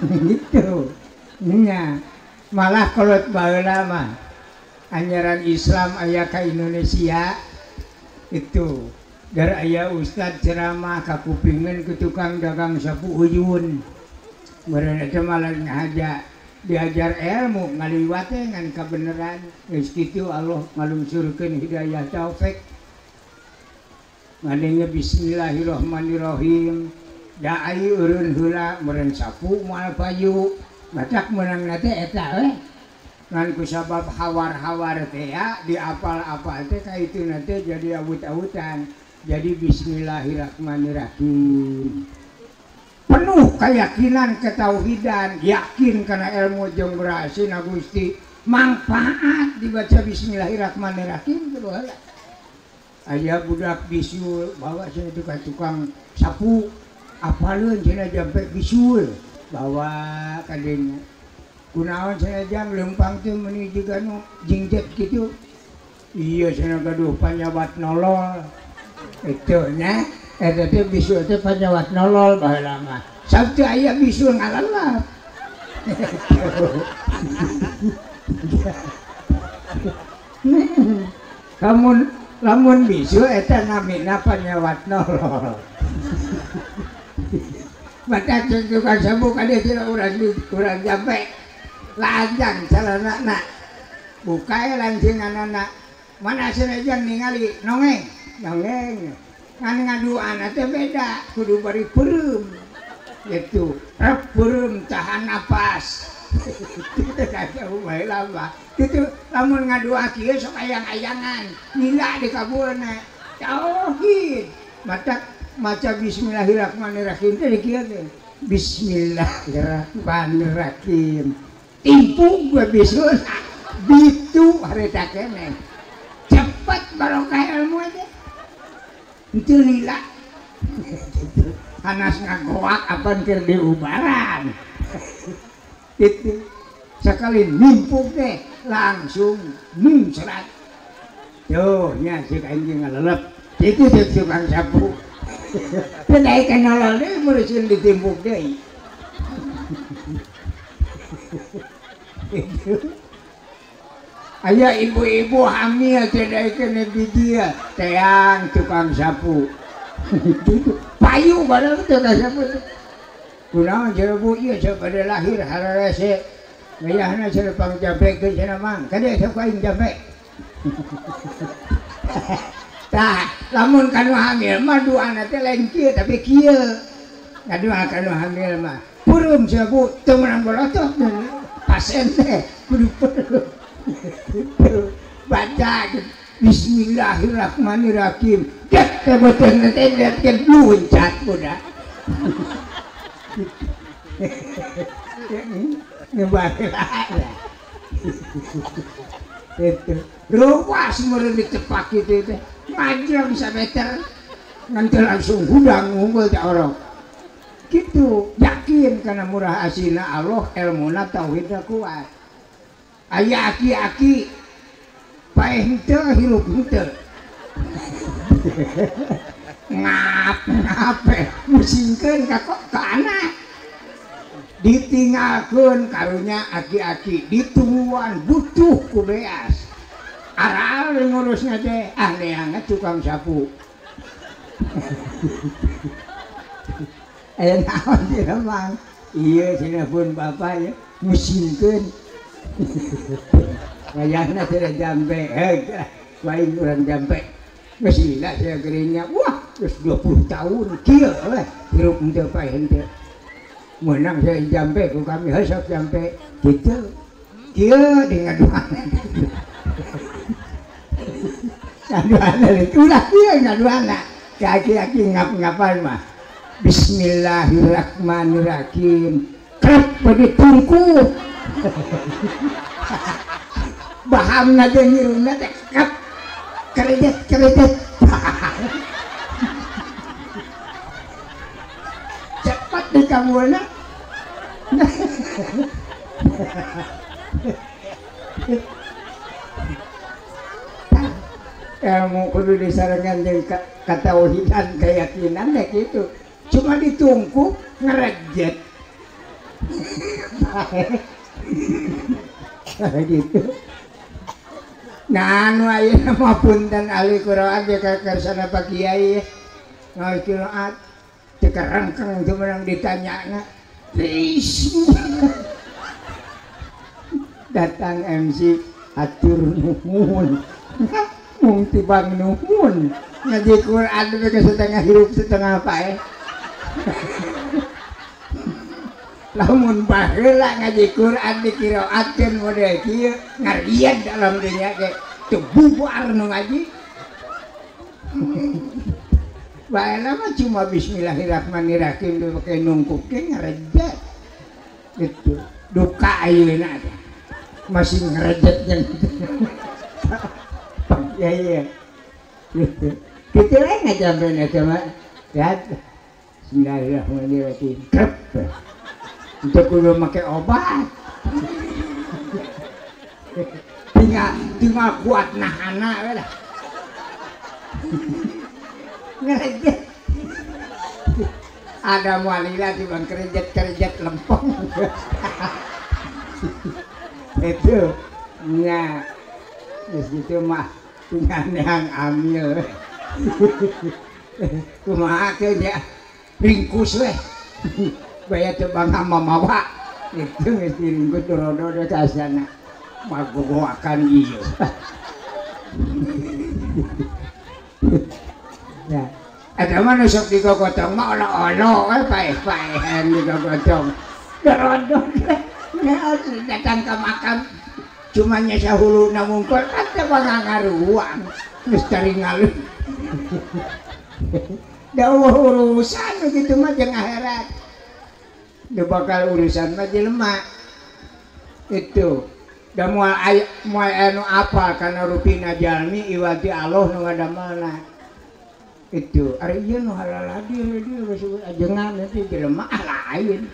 Gitu nya malah kolot baheula mah anjaran Islam aya ka Indonesia itu dar aya ustad ceramah kakupingeun ku tukang dagang sapu uyun meureun eta malah ngahaja diajar ilmu ngaliwat teh ngan kabeneran geus kitu Allah ngalungsurkeun hidayah taufik ngadenge bismillahirrahmanirrahim da ai eureun heula meureun sapu moal payu batak meunangna teh eta we ngan kusabab hawar-hawar teh ya diapal-apal teh ka ituna teh jadi awut-awutan jadi bismillahirrahmanirrahim penuh keyakinan ketauhidan yakin karena ilmu jeung berhasil Gusti manfaat dibaca bismillahirrahmanirrahim teh baheula aya budak bisul bawa cenah ka tukang sapu apaleun cenah jampe bisul bawa kadenya kunaon cenah jang leumpang teh meuni jiga nu jingjet kitu iya cenah gaduh panyawat nolol itu nya eta teh bisul teh panyawat nolol baheula mah sabtu aya bisul ngalalap lamun lamun bisul eta namina panyawat nolol mata tukang sapu kade cenah urang jampe lanjang calanana bukae lancinganana mana cenah jang ningali nongeng nongeng ngan ngaduana teh beda kudu bari peureum gitu rep peureum tahan napas kitu ka baheula mah kitu lamun ngadua kieu sok ayang-ayangan lila dikabulna tauhid mata maca bismillahirrahmanirrahim teh kieu teh bismillahirrahmanirrahim timpuk gue bisul bitu harita keneh cepat barokah ilmu teh henteu lila hanas ngagoak apan keur diubaran itu sekali nimpuk teh langsung muncrat tuh nya sik anjing ngalelep itu cek tukang sapu teu daekeun nolol deui meureun ditimpuk deui aya ibu-ibu hamil teu daekeun di dieu teang tukang sapu payu badan tukang sapu kunaon cenah bu ieu cenah bade lahir hararese ngayahna cenah pangjampekeun cenah mang kade sok aing jampe tah lamun kanu hamil mah duana teh lain kieu tapi kieu ngadua kanu hamil mah peureum cenah bu teu meunang bolotoh pasien teh kudu peureum baca bismillahirrahmanirrahim dek teh beuteung teh dek luncat budak itu ruas meureun ditepak kitu teh majeng sameter ngan teu langsung hudang unggul teh orok kitu yakin kana murah asina Allah elmuna tauhidna kuat aya aki-aki paeh henteu hirup henteu ngap-ngap musingkeun ka anak ditinggalkeun karunya aki-aki ditungguan butuh ku beas aral ngurusna teh ah neangan tukang sapu aya naon cenah mang ieu cenah pun bapa ya musingkeun wayahna cenah jampe heuh lain urang jampe geus lila cenah geuringnya wah geus 20 tahun kieu we hirup henteu paeh henteu menang saya jampe ku kami heuh sok jampe kitu kieu di ngaduana ngaduana ulah kieu ngaduana aki-aki ngap-ngapan mah bismillahirrahmanirrahim krep bade tungku bahamna teh ngirungna teh krep keredet keredet cepat di kabulna ilmu kudu disarengan jeung katauhidan keyakinan deh gitu cuma ditungku ngerejet Gitu. Nah anu ayeuna mah punten ahli qiraat ge kakersana Pak Kiai ngaos qiraat teu karengkeng teu meunang ditanyana. Datang MC atur nuhun. Mung tibang nuhun. Ngaji Quran teh setengah hirup setengah paeh. Lamun baheula ngaji Quran dikiraatkeun model kieu ngarian dalam dunya ge teu bubar nu ngaji. Baheula mah cuma bismillahirrahmanirrahim dipake nungkuk ge ngarejet. Gitu. Duka ayeuna teh. Masih ngerejet jeung ya iya. Gitu. Kitu we ngajampeun eta mah. Lihat. Bismillahirrahmanirrahim. Krep. Untuk kudu make obat. Tinggal kuat nahana we lah. Ngerejet. Ada mualila tibang kerejet-kerejet lempong. Itu nya geus kitu mah tinggal neang amil. Kumaha teh nya ringkus we. Baya teu bangga mamawa itu geus diringkus rodo ka sana. Magogoakan ieu. Ya, eta mah nu sok digogotong mah olo-olo we paeh-paehan digogotong. Rodo datang ke makam cuma nyesa huluna mungkul kan teu ngaruang geus taringalun. Da urusan kitu mah jeung akhirat. Da bakal urusan mah jelema. Itu da moal aya moal anu apal kana rupina jalmi iwati Allah nu ngadamelna. Itu ari ieu nu halal hadir dieu geus ajengan teh jelema lain.